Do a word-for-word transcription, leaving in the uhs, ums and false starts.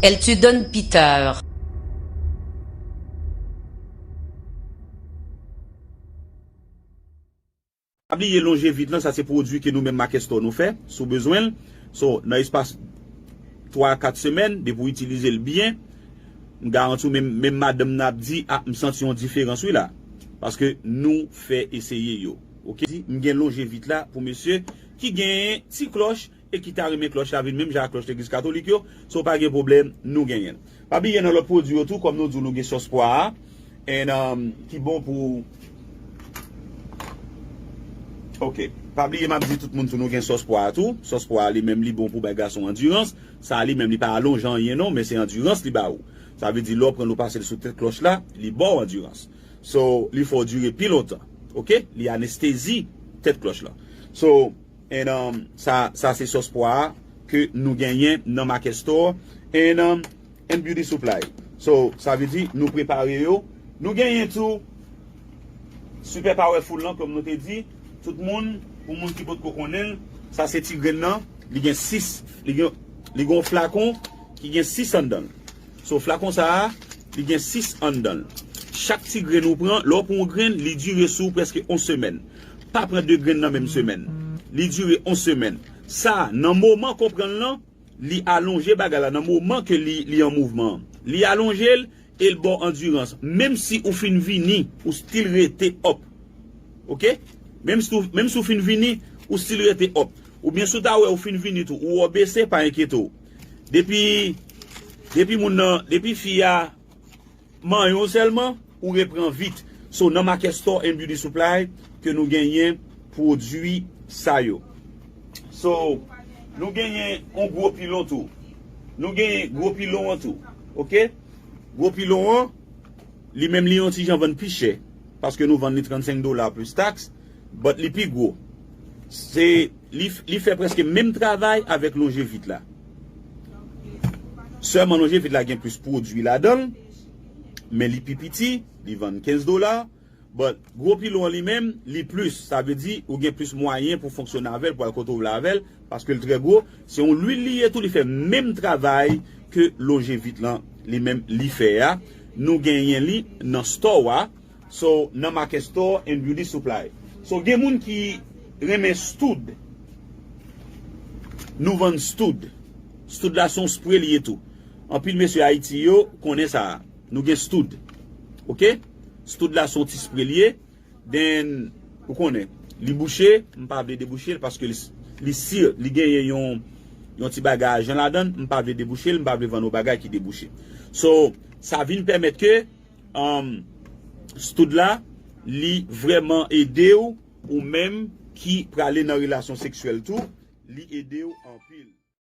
Elle te donne pitié. Pa bliye Longevit lan, sa se pwodui ke nou menm Marc Estor nou fè, si w bezwen l. So, nan espas twa a kat semèn, depi w itilize l byen, m garanti w menm, menm madanm nan ap di, "Ah, m santi yon diferans wi la." Paske nou fè eseye yo. Oke? M gen Longevit la pou mesye ki gen ti klòch e ki ta renmen klòch la vin menm jan ak klòch legliz katolik yo, so pa gen pwoblèm, nou genyen l. Pa bliye nan lòt pwodui yo tou, kòm nou di w, nou gen sòs pwa a, and, um, ki bon pou, oke. Pa bliye m ap di tout moun tou, nou gen sòs pwa a tou. Sòs pwa a li menm li bon pou bay gason andirans. Sa li menm li pa alonje anyen non, men se andirans li ba ou. Sa vle di lè w pran l ou pase l sou tèt klòch la, li ba w andirans. So, li fè w dire pi lontan. Oke? Li anestezi tèt klòch la. So, And, um, sa, sa se sòs pwa a ke nou genyen nan Marc Estor and, um, and Beauty Supply. So, sa vle di nou prepare yo. Nou genyen tou Super Powerful lan, kòm nou te di. Tout moun, pou moun ki potko konnen l, sa se ti grenn nan. Li gen sis, li gen, li gen yon flakon ki gen sis anndan l. So, flakon sa a, li gen sis anndan l. Chak ti grenn ou pran, lè w pran yon grenn, li dire sou ou prèske yon semèn. Pa pran de grenn nan menm semèn. Li dire yon semèn. Sa, nan moman ke w pran l lan, li alonje bagay la. Nan moman ke li, li an mouvman an, li alonje l e l ba w andirans. Menm si ou fin vini, ou still rete up. Oke? Menm si, menm si w fin vini, ou still rete up. Oubyen si w ta wè ou fin vini tou, ou wè w bese, pa enkyete w. Depi, depi moun nan, depi fi a manyen w sèlman, ou repran vit. So, nan Marc Estor and Beauty Supply ke nou genyen pwodui sa yo. So, nou genyen yon gwo pilon tou. Nou genyen gwo pilon an tou. Oke? Gwo pilon an, li menm li yon ti jan vann pi chè. Paske nou vann li trannsenk dola plis taks, but li pi gwo. Se, li, li fè prèske menm travay avèk Longevit la. Sèlman Longevit la gen plis pwodui ladan l, men li pi piti, li vann kenz dola. But gwo pilon an li menm, li plis. Sa vle di, ou gen plis mwayen pou fonksyone avè l, pou al kote w vle avè l, paske l trè gwo. Se yon lwil li ye tou, li fè menm travay ke Longevit lan, li menm, li fè a. Nou genyen li nan store a. So, nan Marc Estor and Beauty Supply. So, gen moun ki renmen Stood. Nou vann Stood. Stood la se yon spray li ye tou. Anpil mesye Ayiti yo konnen sa a. Nou gen Stood. Oke? Stood la se yon ti spray li ye. Then, ou konnen, li bouche, m pa vle debouche l paske li, li si, li genyen yon, yon ti bagay ajan ladan l, m pa vle debouche l, m pa vle vann yon bagay ki debouche. So, sa vin pèmèt ke, um, Stood la, li vrèman ede w, ou menm ki prale nan relasyon seksyèl tou, li ede w anpil.